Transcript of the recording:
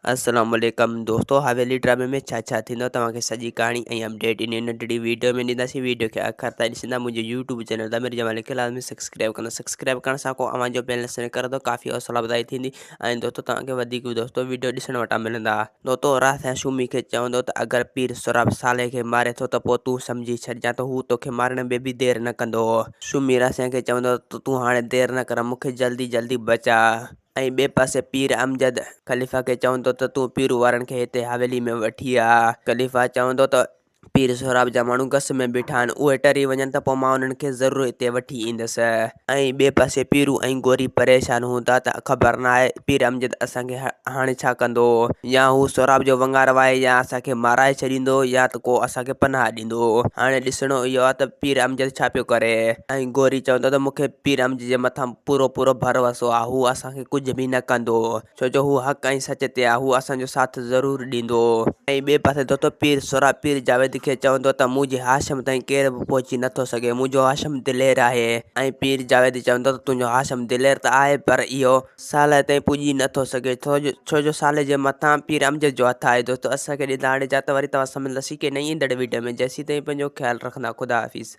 السلام عليڪم دوستو حويلي ڊرامي ۾ ڇا ڇا ٿيندو توهان کي سڄي ڪهاڻي ۽ اپڊيٽ ان ننڍڙي ويڊيو ۾ ڏينداسين ويڊيو کي آخر تائين ڏسندا منهنجو يوٽيوب چينل تامير جمالي کي لازمي سبسڪرائب ڪندا سبسڪرائب ڪرڻ سان ڪو اوهان جو بيلنس نه ڪرندو ڪافي حوصلا افزائي ٿيندي ۽ دوستو توهان کي وڌيڪ دوستو ويڊيو ڏسڻ وٽان ملندا. دوستو راسيا شومي کي چوندو ته اگر پير سهراب صالح کي ماري ٿو ته پوء تون سمجهي ڇڏجان ته هو توکي مارڻ ۾ به دير نه ڪندو. شومي راسيا کي چوندو ته تون هاڻي دير نه ڪر مون کي جلدي جلدي بچاء. ۽ ٻئي پاسي پير امجد خليفه کي چوندو ته تون پيرو وارن کي هتي حويلي ۾ وٺي آ. خليفه چوندو ته پير سهراب جا ماڻهو گس ۾ بيٺا آهن، اهي ٽري وڃن ته پوء مان انهن کي ضرور هتي وٺي ايندس. ۽ ٻئي پاسي پيرو ۽ گوري پريشان هوندا ته خبر ناهي پير امجد اسان کي هاڻي ڇا ڪندو، يا هو سهراب جو ونگار وائي يا اسان کي مارائي ڇڏيندو يا ته ڪو اسان کي پناهه ڏيندو. هاڻي ڏسڻو اهو آهي ته پير امجد ڇا پيو ڪري. ۽ گوري چوندو ته مون کي پير امجد جي مٿان پورو پورو ڀروسو آ، هو اسان کي ڪجهه به نه ڪندو، ڇو جو هو حق ۽ سچ تي آ، هو اسان جو ساٿ ضرور ڏيندو. ۽ ٻئي پاسي دوستو پير سهراب پير جاويد کي چوندو ته منهنجي هاشم تائين ڪير به پهچي نه ٿو سگهي، منهنجو هاشم دلير آهي. ۽ پير جاويد چوندو ته تنهنجو هاشم دلير ته آهي پر اهو صالح تائين پڄي نه ٿو سگهي، ڇو جو صالح جي مٿان پير امجد جو هٿ آهي. دوستو اسان کي ڏيندا هاڻي جا ته وري توهان سان ملنداسين ڪنهن نئين ايندڙ ويڊيو ۾ جيسين تائين پنهنجو خيال رکندا خدا حافظ.